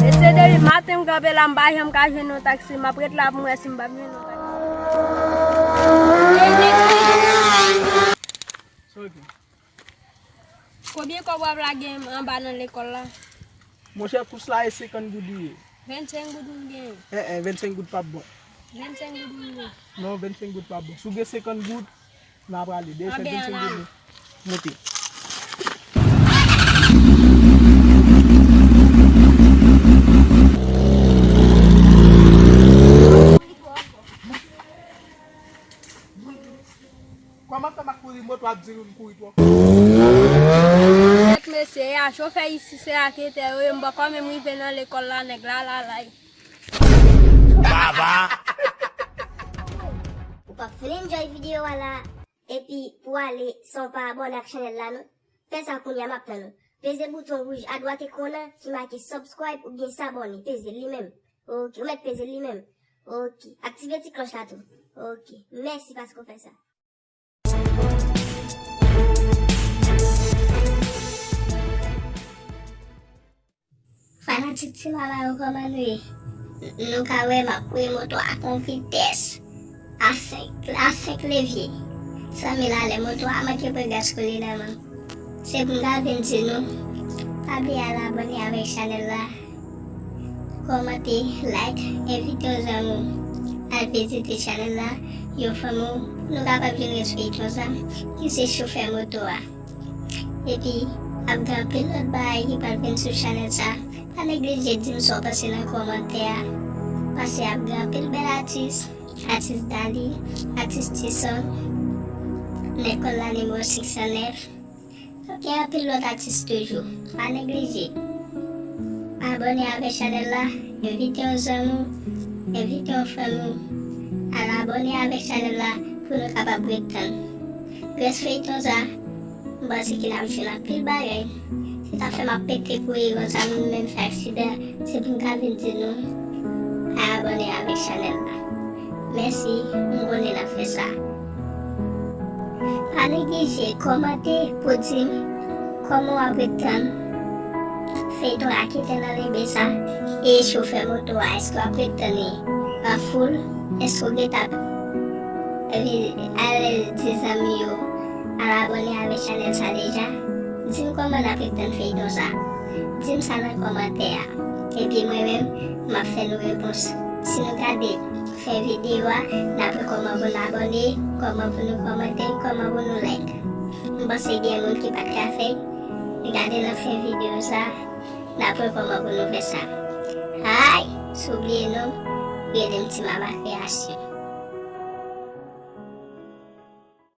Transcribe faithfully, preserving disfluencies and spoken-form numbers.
Mesye, depi maten m kanpe la, m pa janm ka jwenn yon taksi, m ap ret la pou m wè si m p ap jwenn yon taksi. Sa w gen? Konbyen kòb w ap lage m anba nan lekòl la? Monchè, kous la e senkant goud li ye. Vennsenk goud ou gen? Eh, eh, vennsenk goud p ap bon. Vennsenk goud ou gen? Non, vennsenk goud p ap bon. Si w gen senkant goud, n a prale. Dèyè fè vennsenk goud li. Monte. Kòman fè m ap kouri moto ap di nou m kouri twò? Kèt mesye, e a chofè isi, se raketè yo ye, m poko menm rive nan lekòl la, nèg la, la, la. Baba! Ou p ap fin enjoy videyo a la, epi pou ale san w pa abòne ak chanèl la, non? Fè sa kounye a, m ap tann ou. Peze bouton wouj adwat ekran an ki make subscribe oubyen s'abonner. Peze li menm. Ok, ou mèt peze li menm. Ok, aktive ti klòch la tou. Ok, mèsi paske w fè sa. Fanatik Ti Mama yo, kòman nou ye? Nou ka wè m ap woule moto a ak yon vitès a senk, a senk levye, san mil alè. Moto a manke pran gaz kou li nan men m. Se pou m ta vin di nou, pa bliye al abòne avèk chanèl la, kòmante, like, envite yon zanmi w al vizite chanèl la, yon fanmi w, pou nou kapab jwenn rès feyton sa, ki se chofè moto a. Epi, ap gen anpil lòt bagay ki pral vin sou chanèl sa. Pa neglije di m sa w panse nan kòmantè a. Paske ap gen anpil bèl atis, atis Dali, atis Tison, lekòl la nimewo senk san nèf. Ap gen anpil lòt atis toujou. Pa neglije abòne avèk chanèl la, envite yon zanmi w, envite yon fanmi w, al abòne avèk chanèl la pou nou kapab ret tann rès feyton sa. M panse ke n ap jwenn anpil bagay. Se sa k fè m ap pete kouri konsa, m menm fè aksidan, se pou m ka vin di nou al abòne avèk chanèl la. Mèsi, m konnen n ap fè sa. Pa neglije kòmante pou di m kòman w ap ret tann feyton Raketè nan Lenbe sa, e chofè moto a, èske w ap ret tann li an foul? Èske w gentan al di zanmi yo al abòne avèk chanèl sa deja? Di m kòman n ap ret tann feyton sa. Di m sa nan kòmantè a. Epi mwen menm, m ap fè nou repons. Si nou gade fen videyo a, n ap wè kòman pou n abòne, kòman pou nou kòmante, kòman pou nou like. M panse gen moun ki pa t ka fè l. Gade nan fen videyo sa, n ap wè kòman pou nou fè sa. Ay, si w bliye non m, rele m Ti Mama Kreyasyon.